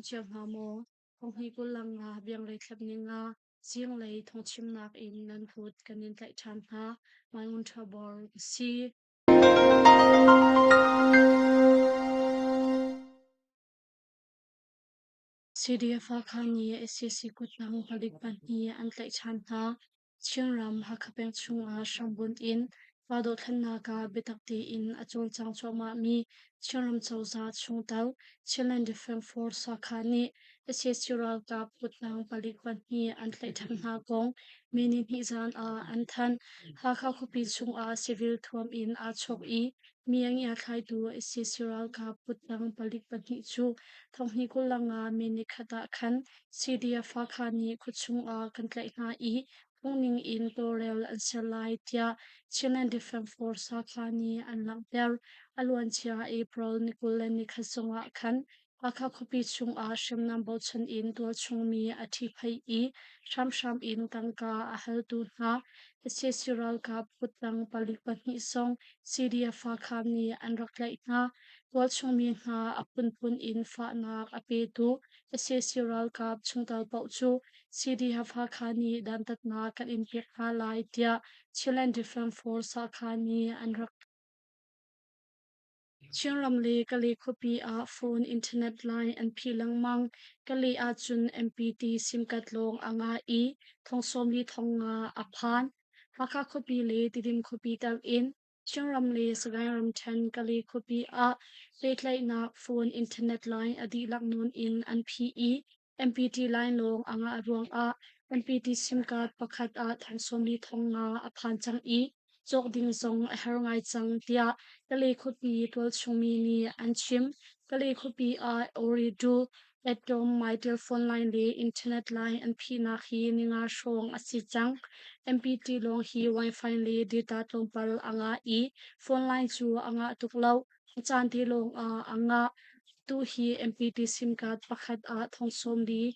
cio hna maw? Thonghni 25 biangrei thlep ninga zinglei thawngchimnak in nan kut kan in tlaih ṭhan hna. Mai Ngun Ṭha Bor ka si. CDF Hakha nih sac kuttang palik pahnih an tlaih ṭhan hna. Chinram Hakha peng chungah hrambunh in pa dothlennak ah biatak tein a cawlcang cuahmahmi Chinram cozah chungtel Chinland Defence Force Hakha nih sac ralkap kuttang palik pahnih an tlaih ṭhan hna kong mi nihnih zan ah an thanh. Hakha khuapi chungah civil thuam in aa chawk i mi a ngiathlaitu sac ralkap kuttang palik pahnih cu thonghnih 25 mi nikhat ah khan CDF Hakha nih khuachung ah kan tlaih hna i phungning in tawlrel an ser lai tiah Chinland Defence Force Hakha nih an langhter. A luancia April ni 21 zongah khan Hakha khuapi chungah hriamnam bochan in tualchung mi a ṭhiphaih i hramhram in tangka a haltu hna sac ralkap kuttang palik pahnih zong CDF Hakha nih an rak tlaih hna. Tualchung mi hna a phunphun in fahnak a petu sac ralkap chungtel paoh cu CDF Hakha nih dantatnak kan in pek hna lai tiah Chinland Defence Force Hakha nih an rak Chinram le Kalay khuapi ah phone internet line an phih lengmang. Kalay ahcun MPT SIM-card lawng a ngah i thong 40 thong nga a phan. Hakha khuapi le Tidim khuapi tal in Chinram le Sagaing ramṭhen Kalay khuapi ah pehtlaihnak phone internet line a dihlak nawn in an phih i MPT line lawng a ngah ruangah MPT SIM card pakhat ah thong 40 thong nga a phan cang i cawk ding zong a har ngai cang tiah Kalay khuapi tualchung mi nih an chim. Kalay khuapi ah Ooredoo, Atom, Mytel phone line le internet line an phihnak hi ninga hrawng a si cang. MPT lawng hi Wi-Fi le data tlawmpal a ngah i phone line cu a ngah tuk lo. A caan te lawng ah a ngah. Tu hi MPT SIM card pakhat ah thong 40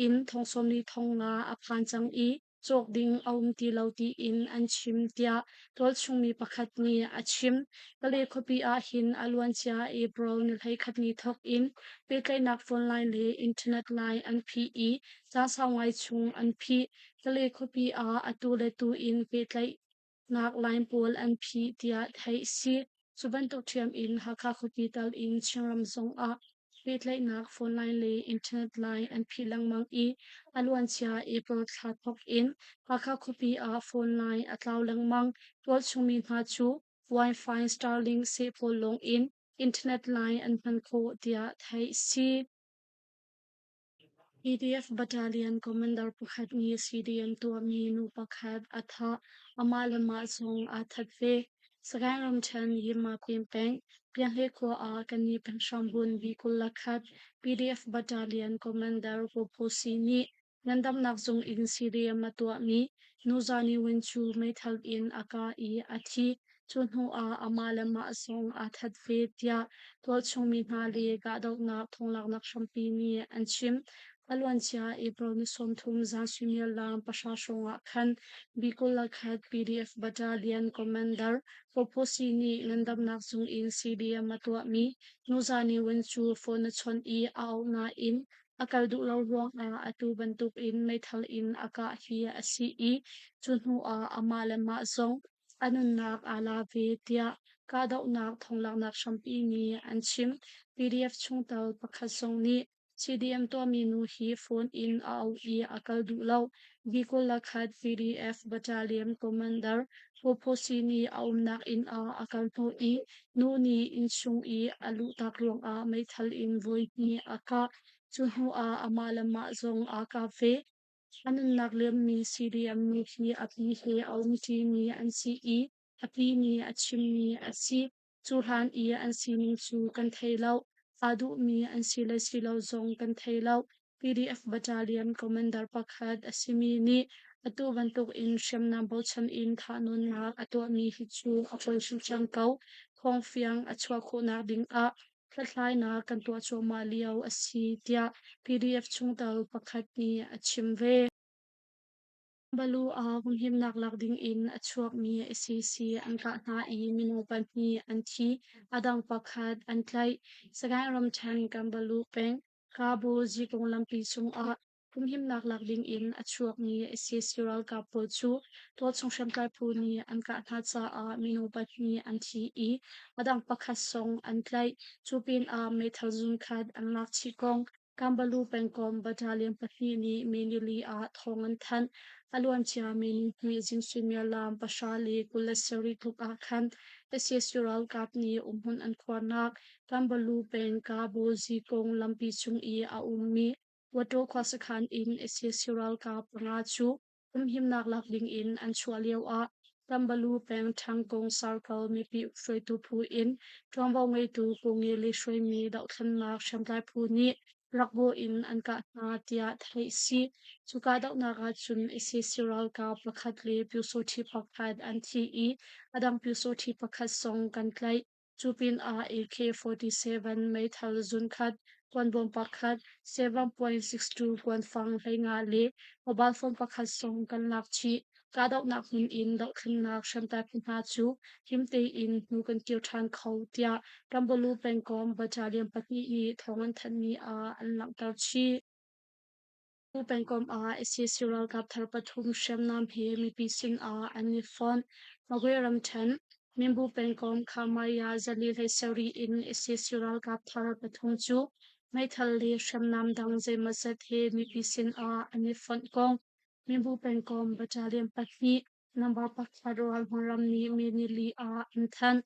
in thong 40 thong nga a phan cang i cawk ding a um ti lo tiin an chim tiah tualchungmi pakhat nih a chim. Kalay khuapi ah hin a luancia April ni 11 ni thawk in pehtlaihnak phone line le internet line an phih i caan sau ngai chung an phih. Kalay khuapi ah atu le tu in pehtlaihnak line pawl an phih tiah theih a si. Cu bantuk ṭhiam in Hakha khuapi tal in Chinram zongah pehtlaihnak phone line le internet line an phih lengmang i a luancia April thla thawk in Hakha khuapi ah phone line a tlau lengmang. Tualchung mi hna cu Wi-Fi Starlink seh pawl lawng in internet line an hman khawh tiah theih a si. PDF Battalion commander pakhat nih CDM tuahmi nu pakhat a thah. Amah le mah zong aa that ve. Sagaing ramṭhen Yinmapin peng, Pianghle khua ah kannih penghrambun V21 PDF Battalion commander Ko Pho Si nih ngandamnak zung in CDM a tuahmi Nu Za Ni Win cu meithal in a kah i a thi. Cu hnu ah amah le mah zong aa that ve tiah tualchung mi hna le kahdohnak thonglaknak hrampi nih an chim. A luancia April ni 30 zan suimilam 3 hrawng ah khan B21 PDF Battalion Commander Poposi nih ngandamnak zung in CDM a tuahmi Nu Za Ni Win cu phone a chawnh i a auh nain a kal duh lo ruangah atu bantukin meithal in a kah hi a si i cu hnu ah amah le mah zong a nunnak aa la ve tiah kahdohnak thonglaknak hrampi nih an chim. PDF chungtel pakhat zong nih CDM tuahmi nu hi phone in a auh i a kal duh lo. B21 PDF Battalion Commander Poposi nih a umnak inn ah a kal hnawh i nu nih innchung i a luhtak ruangah meithal in voihnih a kah. Cu hnu ah amah le mah zong aa kap ve. A nunnak liammi CDM nu hi a pi he a umṭimi an si i a pi nih a chimmi a si. Cu hlan i an sining cu kan thei lo. Aa duhmi an si le si lo zong kan thei lo. PDF Battalion commander pakhat a simi nih atu bantukin hriamnam bochan in thahnawnnak a tuahmi hi cu a poi hrimhrim ko. Thawngfiang a chuah khawhnak dingah hlathlainak kan tuah cuahmah lio a si tiah PDF chungtel pakhat nih a chim ve. Balu ah humhimnak lak dingin a chuakmi sac an kah hna i minung pahnih an thi, a dang pakhat an tlaih. Sagaing ramṭhen Kanbalu peng. Kabu zikung lampi cungah humhimnak lak dingin a chuakmi sac ralkap pawl cu tualchung hriamtlai phu nih an kah hna caah minung pahnih an thi i a dang pakhat zong an tlaih. Cu pinah meithal zunkhat an lak chih kong Kambalu pengkomh battalion pahnih nih May nili ah thawng an thanh. A luancia May nihnih zing suimilam 10:27 tluk ah khan sac ralkap nih umhmun an khuarnak Kambalu peng Kabu Zikong lampi cung i a ummi Waṭaw khua sakhan in sac ralkap panga cu humhimnak lak dingin an chuah lioah Kambalu peng Ṭhangkung Circle mipi hruaitu phu in ṭuanvo ngeitu Pu Nge le hruaimi dohthlennak hriamtlai phu nih rakbaw in an kah hna tiah theih si. Cu kahdohnak ahcun sac ralkap pakhat le pyusawṭhi pakhat an thi i a dang pyusawṭhi pakhat zong kan tlaih. Cu pinah AK-47 meithal zunkhat, kuanbawm pakhat, 7.62 kuanfang 15 le mobile phone pakhat zong kan lak chih. Kahdohnak hmun in dohthlennak hriamtlai phu hna cu him tein hnu kan kir ṭhan kho, tiah Kambalu pengkomh battalion pahnih nih thawng an thanhmi ah an langhter chih. Tu pengkomh ah sac ralkap thar pathum hriamnam he mipi sin ah an i fonh. Magwe ramṭhen, Minbu pengkomh Khamaya zali 17 in sac ralkap thar pathum cu meithal le hriamnam dang zeimawzat he mipi sin ah an i fonh kong Minbu pengkomh battalion pahnih number pakhat ralhmun nih May nili ah an thanh.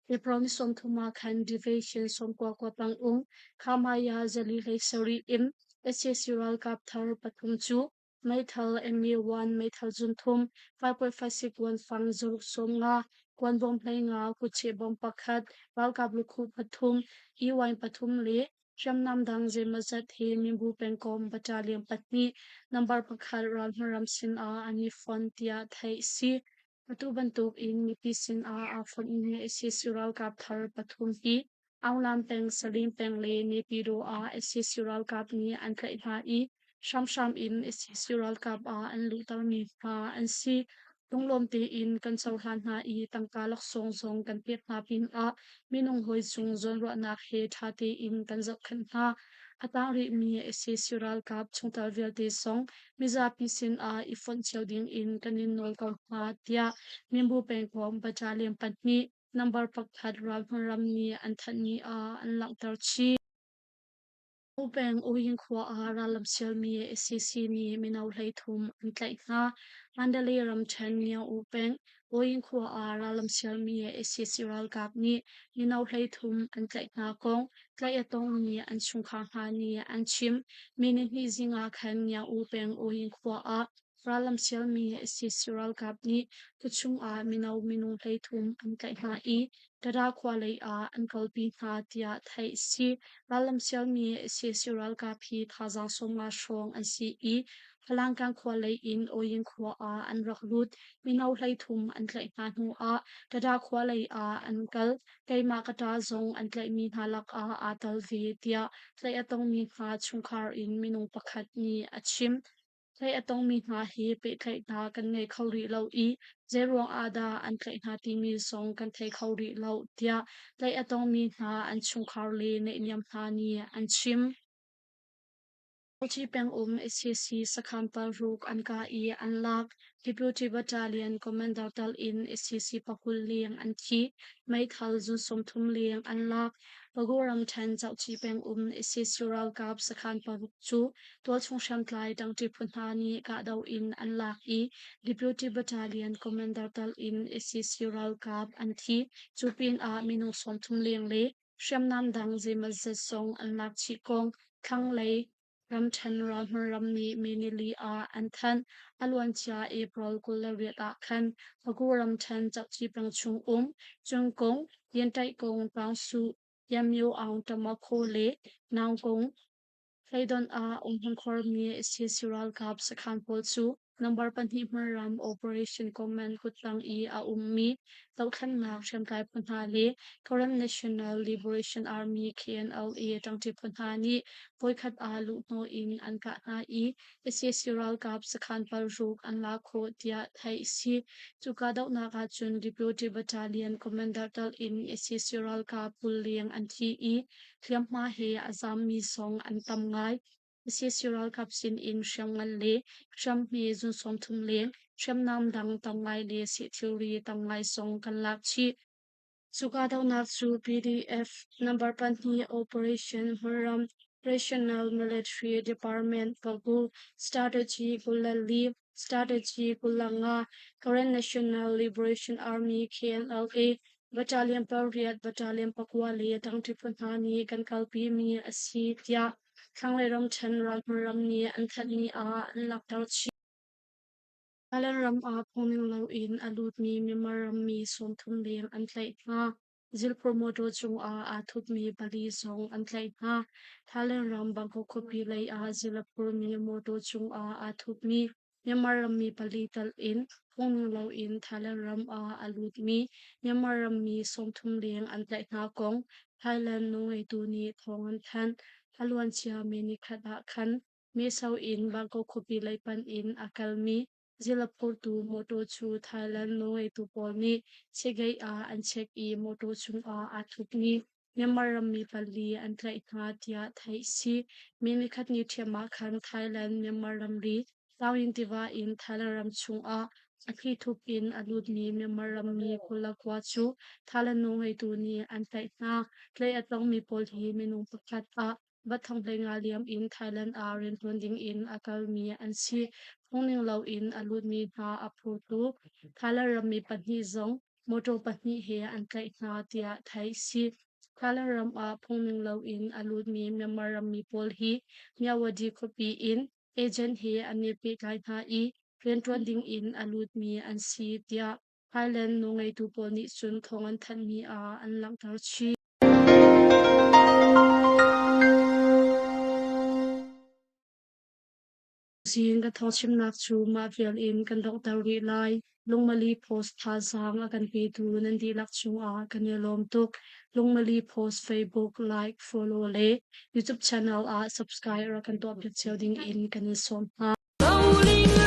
April ni 30 ah khan Division 90 khua pangung Khamaya zali 17 in sac ralkap thar pathum cu meithal MA-1 meithal zunthum 5.56 kuanfang zaruk 15 kuanbawm 15 kutcheh bawm pakhat ralkap lukhuh pathum EY pathum le hriamnam dang zeimawzat he Minbu pengkomh battalion pahnih number pakhat ralhmun sinah an i fon tiah theih a si. Atu bantuk in mipi sinah aa fonhmi sac ralkap thar pathum hi Aunglam peng, Salim peng le Naypyidaw ah sac ralkap nih an tlaih hna i hramhram in sac ralkap ah an luhtermi hna an si. Lunglawm tein kan cohlan hna i tangka laksawng zong kan pek hna pinah minung hawi cung zawnruahnak he ṭha tein kan zohkhenh hna. A tang rihmi sac ralkap chungtel vialte zong mizapi sinah i fonh cio dingin kan in nawl ko hna, tiah Minbu pengkomh battalion pahnih number pakhat ralhmun nih an thanhmi ah an langhter chih. Peng Uyin khua ah rallam sialmi sac nih mino 33 an tlaih hna. Mandalay ramṭhen Nyaung peng Uyin khua ah rallam sialmi sac ralkap nih mino 33 an tlaih hna kong tlaih a tongmi an chungkhar hna nih an chim. Mi nihnih zing ah khan Nyaung peng Uyin khua ah rallam sialmi sac ralkap nih khuachung ah mino minung 33 an tlaih hna i Tada khua lei ah an kalpi hna tiah theih a si. Rallam sialmi sac ralkap hi thazaang 50 hrawng an si i Phalangkang khua lei in Oyin khua ah an rak lut. Mino 33 an tlaih hna hnu ah Tada khua lei ah an kal. Keimah ka ṭa zong an tlaihmi hna lakah aa tel ve, tiah tlaih a tongmi hna chungkhar in minung pakhat nih a chim. Tlaih a tongmi hna hi pehtlaihnak kan ngei kho rih lo i zeiruang ah dah an tlaih hna timi zong kan thei kho rih lo, tiah tlaih a tongmi hna an chungkhar le naihniam hna nih an chim. Kawlci pengum sac sakhan paruk an kah i an lak. Deputy Battalion Commander tal in sac 20 leng an thi. Meithal zun 30 leng an lak. Pago ramṭhen Cauci pengum sac ralkap sakhan paruk cu tualchung hriamtlai ṭangṭi phu hna nih kahdoh in an lak i Deputy Battalion Commander tal in sac ralkap an thi. Cu pinah minung 30 leng le hriamnam dang zeimawzat zong an lak chih kong thlanglei ramṭhen ralhmun ram nih May nili ah an thanh. A luancia April 28 ah khan Pago ramṭhen Cauci peng chung um Cungkung, Yentaihkung, Taungsuh, Yamyo Aung Tamakho le Naungkung Hleidonh ah umhmun khuarmi sac ralkap sakhan pawl cu Number pahnih hmunram Operation Command kuttang i a ummi dohthlennak hriamtlai phu hna le Karen National Liberation Army KNLA ṭangṭi phu hna nih voikhat ah luhhnawh in an kah hna i sac ralkap sakhan paruk an lak khawh tiah theih a si. Cu kahdohnak ahcun Deputy Battalion Commander tal in sac ralkap 20 leng an thi i hliamhma he a zaammi zong an tam ngai. Sac ralkap sinin hriamngan le hriamhme zun 30 leng, hriamnam dang tam ngai le seh thilri tam ngai zong kan lak chih. Cu kahdohnak cu PDF number pahnih Operation Hmunram Regional Military Department Pagu Strategy 24 Strategy 25 Karen National Liberation Army KNLA Battalion pariat Battalion pakua le ṭangṭi phu hna nih kan kalpimi a si tiah thlanglei ramṭhen ralhmun nih an thanhmi ah an langhter chih. Thailand ram ah phungning loin a lutmi Myanmar rammi 30 leng an tlaih hna. Zilphur mawṭaw cungah aa thutmi pali zong an tlaih hna. Thailand ram Bangkok khuapi lei ah zil a phurmi mawṭaw cungah aa thutmi Myanmar rammi pali telh in phungning loin Thailand ram ah a lutmi Myanmar rammi 30 leng an tlaih hna kong Thailand nawlngeitu nih thawng an thanh. A luancia May nikhat ah khan Meso in Bangkok khuapi lei panh in a kalmi zil a phurtu mawṭaw cu Thailand nawlngeitu pawl nih Chiageih ah an check i mawṭaw chungah aa thupmi Myanmar rammi pali an tlaih hna tiah theih a si. May nikhat ni ṭhiam ah khan Thailand Myanmar ramri Taungyin tiva in Thailand ram chungah a thlithup in a lutmi Myanmar rammi 29 cu Thailand nawlngeitu nih an tlaih hna. Tlaih a tongmi pawl hi minung pakhat ah va 15,000 liam in Thailand ah rianṭuan dingin a kalmi an si. Phungning loin a lutmi hna a phurtu Thailand rammi pahnih zong mawṭaw pahnih he an tlaih hna tiah theih a si. Thailand ram ah phungning loin a lutmi Myanmar rammi pawl hi Myawaddy khuapi in agent he an i pehtlai hna i rianṭuan dingin a lutmi an si tiah Thailand nawlngeitu pawl nih cun thawng an thanhmi ah an langhter chih. Zing ka thawngchimnak cu mah vial in kan donghter rih lai. Lungmali Post thazaang a kan petu nan dihlak cungah kan i lawm tuk. Lungmali Post Facebook like, follow le YouTube channel ah subscribe rak kan tuahpiak cio ding in kan in sawm hna.